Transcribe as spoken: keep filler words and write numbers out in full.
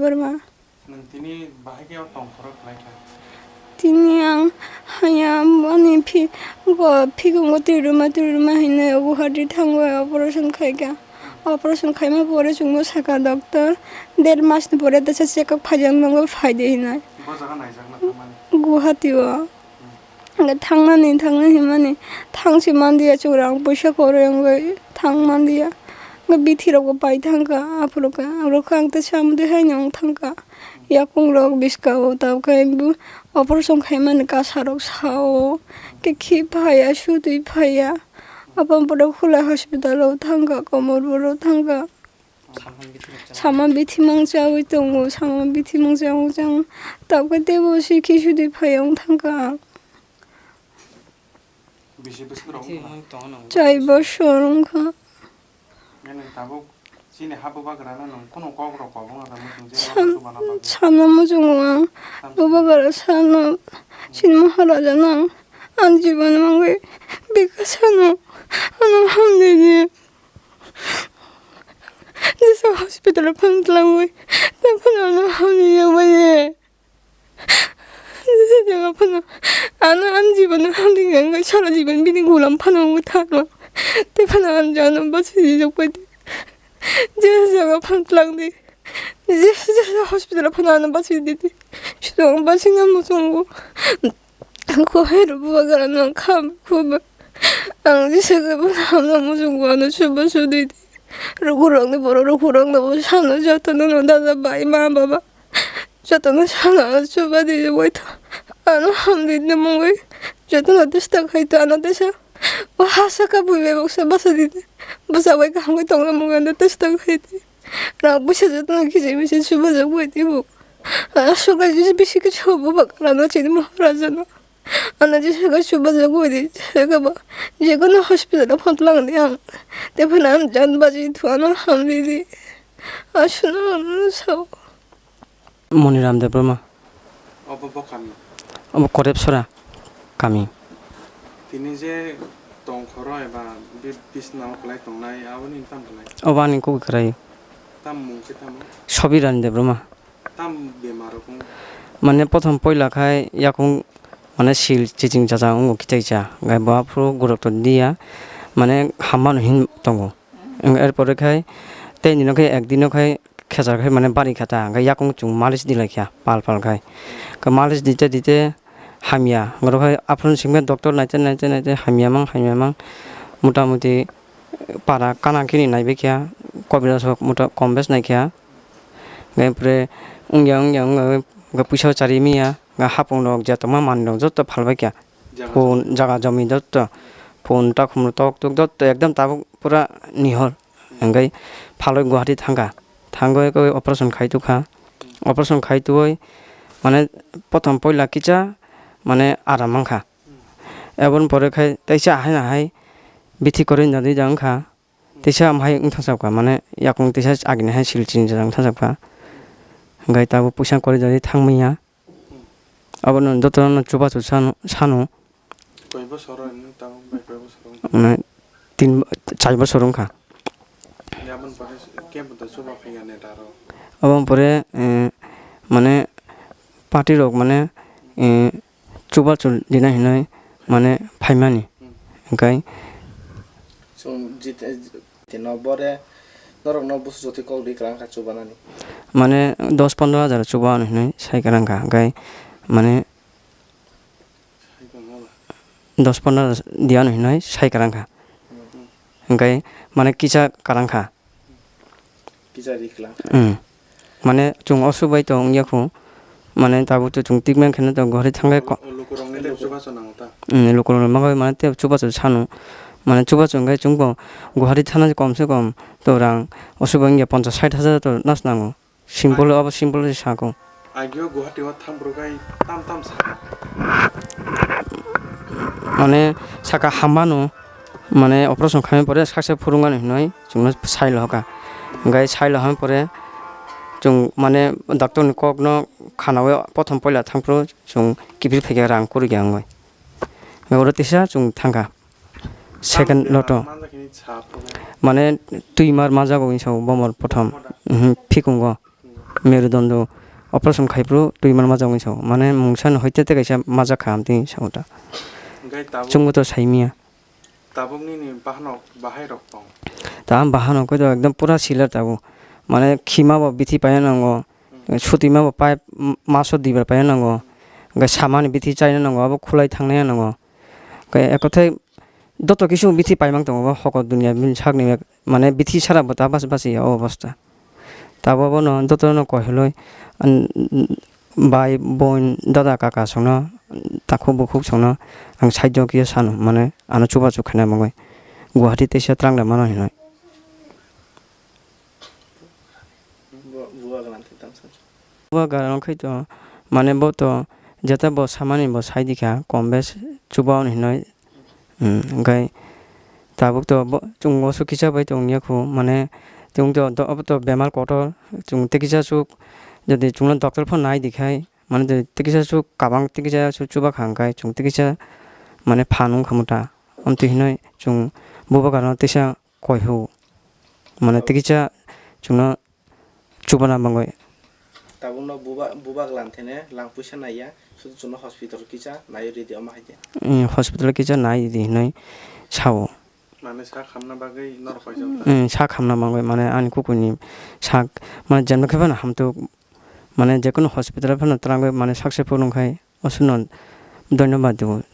Borma. Nwng tini bahai khe o tongkhoro khlai kha? Tini ang haya ani phi-, bo phikungo twirwma twirwma hinwi Guwahati thangwi operation khaikha. Operation khaima pore chwngno sakha doctor, der mas ni pore teisa check up khaijak nangwi phaidi hinwi. Bo jaga naijakna thangmani? Guwahati o. Hwnkhe thangnani, thangna hinmani, thangsi manliya, chwng rang puisa kwrwi wngwi thang manliya. Hwnkhe bithi rokbo pai thangkha, aphuru khe, aphuru khe ang teisa amtwi haino wng thangkha. Yakung rok bwskao, tabukhe bu operation khaimani kasa rok sao, khe khi phaiya, sutwi phaiya. Aboni pore khulai hospital o thangkha, Komorpur o thangkha. Sama bithi mang chawi tongo, sama bithi mang chawi chang. Tabukhe teibo se khi sudi phai wng thangkha. Bisi bwswk rok wngkha? Chai bosor wngkha. Nini tabuk chini ha bubagra no nwng kunu kok rok kobong ada muchung je San-, rok chubana bagwi. Sana muchungo ang. Bubagra sano chini Maharaja no ang, ang jibon mangwi bikha sano ano hamdini. Jesa hospital phano tlangwi, tei phano ano hamya mani. Jesa jaga phano ano ani jibon hamya wngwi sara jibon bini gulam phano wngwi thangma. Tei phano ano jano bachwi rijak pai di. Jesa jaga phano tlangdi. Jesa, jesa hospital phano ano bachwi di di. Sudo ang bachwi na muchungo. Ko hai rw bubagra no kha khuba. Ang jesa khe bo hamna muchung ko ano chuba sudi di. Rukurok ni borok rukurok no bo sano joto no no dada bai ma baba. Joto no sano ano chuba di waitha. Ano hamdi ni mungwi. Joto no testa khai to ano tesa. Bo hasa ka bui bai boksa basa di. Basa bai kaham kai tongna mungwi ano testa khai di. Rang puisa joto no kisi misi chuba jak bai di bo. Aswk khe bisi khe chuba bubagra no chini Maharaja no. Ano jesa khe chuba jak bai di, jesa khe ba, jekono hospital o phano tlangdi ang. Tei phano ang jan baji thu ano hamri di. Aswkno ano sao. Moniram Debbarma. Obo bo kami? Obo Korebsora kami. Tini je tongkhoro eba bi-, bisnao kwlai tongnai, aboni tamo khlai? Obo ani kok kwrai. Tam mung khe tamo? Sobirani Debbarma. Tam bemar rok wng? Mane, prothom poila khai yakung, mane, sil chiching chacha wngo kichaisa, hwnkhe bo aphuru gurokto diya, mane, hammano hin tongo. Wng, er pore khai tei nino khai ek dino khai khechar khai, mane, bari kha ta, hwnkhe yakung chwng malis di lai kha pal pal khai. Khe malis dite dite hamya, oro khai aphuru simi khe doctor naite naite naite hamya mang hamya mang, mota moti para kana kini naibe kha, kobiraj rok mota kom bes nai kha. Hwnkhe pore wngya wngya wngya wngya puisa chari manya, hapung rok je tongma manwi rok joto phalbai kha. Jaga phone, jaga jomi joto, phone takhum rok tok tok joto ekdom tabuk pura nihor. Hwnkhe phalwi Guwahati thangkha, thangwi khe operation khai tukha, operation khai twi mane prothom poila kisa mane aram mankha. Eboni pore khai teisa ahai ahai bithi kwrwi nadi jang wngkha. Teisa amhai wng thangsa kha, mane yakung teisa agini hai sil chini jajak thangsa kha. Hwnkhe tabuk puisa kwrwi jagwi thangmanya. Abono jotono chubachu sano, sano. Koi bosor ni tamo bai koi bosor wng? Mane tin, char bosor wngkha. Aboni pore kebo da chuba phaiya ne daro? Aboni pore, eh, mane party rok mane, eh, chubachu dina hinwi mane phaimani. Hmm. Hwnkhe chwng jit-, jitino bore norokno busu jotwi kok ri kwlangkha chubanani. Mane dos pondro hajar chuba hinwi sai kwlangkha, hwnkhe mane dos pondro hajar diya hinwi sai kwlangkha. Hmm. Hwnkhe mane kisa kwlangkha. Kisa ri kwlangkha. Hmm. Mane chwng osubai tong wngya khu. Mane tabuk to chwng treatment khaina to Guwahati thangkhe ko-, lukurokni tei chubachu nango ta? Hmm, lukurokni bagwi mane tei chubachu sano. Mane chubachu hwnkhe chwngbo Guwahati thana komse kom to rang osubai wngya ponchas sait hajar to nas nango. Simple, abo simple se sako. Agio Guwahati o thang bwrwk ai tam tam saka. Mane saka hamano, mane operation khaimani pore sakse phurungani hinwi chwngno sai lohaka. Hwnkhe sai lohamani pore chwng mane doctor ni kokno khanawi prothom poila thangphuru chwng kiphil phaikha rang kwrwikha wngwi. Hwnkhe oro teisa chwng thangkha. Second loto. Mane twimar manjago hinwi sao bomor prothom. Mhm, phikungo. Merudondo operation khai phuru twi man majak wngwi sao. Mane mungsa no hoite tei kaisa majak kha amtwi sao ta. Hwnkhe tabuk, chwngbo to saimiya. Tabuk nini bahanok bahai rok tong? Ta bahanok khe to ekdom pura silar tabuk. Mane khima bo bithi paina nango. Hmm. Sutima bo pai m-, maso dibar paina nango. Hwnkhe samani bithi chaina nango, abo khulai thangnai nango. Hwnkhe ekothai joto kisu bithi paimang tongo bo hoko dunia bini sakni mek-, mane bithi sara bo ta bas basi ya o obostha. Tabuk bono jotono koi hwnwi, an, bai, boin, dada, kaka songno, takhuk bukhuk songno ang side o khe sano, mane ano chubachu khaina bagwi. Guwahati teisa twlang da mano hinwi. Bo, buwa gana thwi tang sa. Buwa gana wngkhe to, mane bo to jeta bo samani bo sai di kha, kom bes chuba hwnwi hinwi. Hmm, hwnkhe tabuk to bo, chwng oso kisa bai tong ya khu, mane chwng to, to, abo to bemar kotor, chwng tei kisa swk, jodi chwngno doctor phano nai di khai, mane jodi tei kisa swk kabang tei kisa swk chuba kha hwnkhe chwng tei kisa mane phan wng kha muta. Amtwi hinwi chwng bubagra no teisa koi hw, mane tei kisa chwngno chubana bagwi. Tabukno buba-, bubak lanthene lang puisa naiya, sudu chwngno hospital kisa naiwi ridi omo hai khe. Mm, hospital kisa nai di hinwi sao. Mane sak hamna bagwi norok kaisa wngkha. Mm, sak hamna bagwi mane ani kukuini sak mane jemno khe phano hamtwk mane jekunu hospital phano twlangwi mane successful wngkhai osuno dhonyobad dibo.